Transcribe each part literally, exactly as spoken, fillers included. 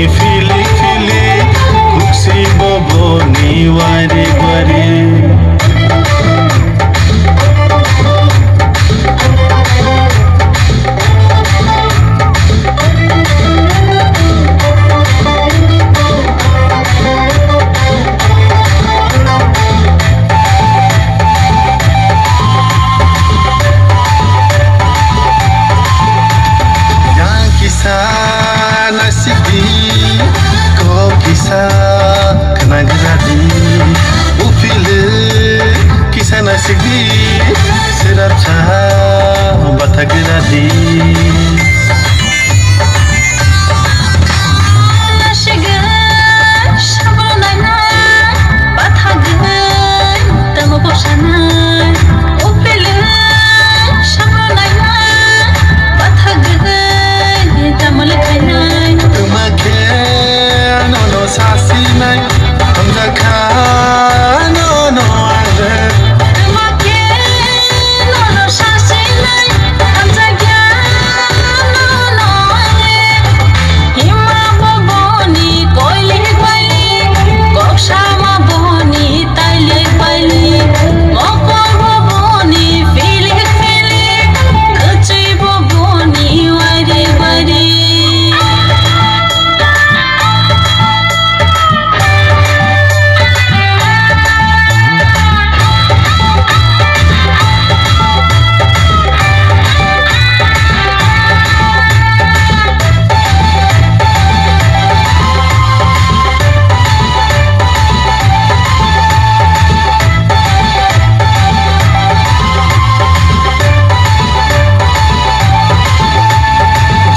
Filik filik, kuksi bobo ni wari wari. Yang kisa nasikdi, kok kisa khnagradi. Uphile kisa nasikdi, sirapsa bathagradi. Nasigwi sabro nainai, bathagwi tamo boksanai. Uphile sabro nainai, bathagwi tamo lekhainai. Tuma khe nono sasinai, hamjakha nono ang. Tuma khe nono sasinai, hamjakya nono ang. Hima bo boni koilik bailik, kok sama boni tailik bailik, mokol bo boni filik filik, kwchwi bo boni wairik wairik.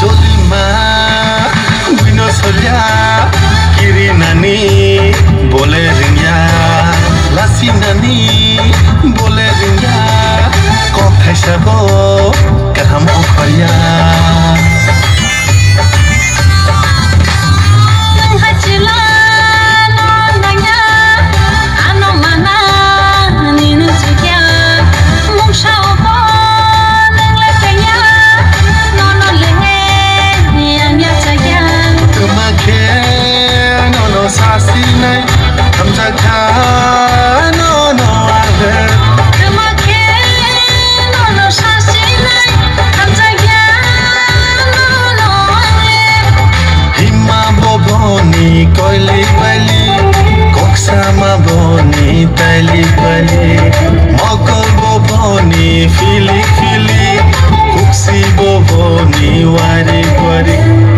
Jolima buino solya, kirinani bole ringya, lasinani bole ringya, kok thaisa bo kaham ongkhorya. Nwng hai chwla no nangya, ano mana nini chukya, mungsa obo nwng le tengya, nono le ang yachakya. Tuma khe nono sasinai, hamjakha nono ang le. Tuma khe nono sasinai, hamjakya nono ang le. Hima bo boni koilik bailik, kok sama boni tailik bailik, mokol bo boni filik filik, kuksi bo boni warik warik.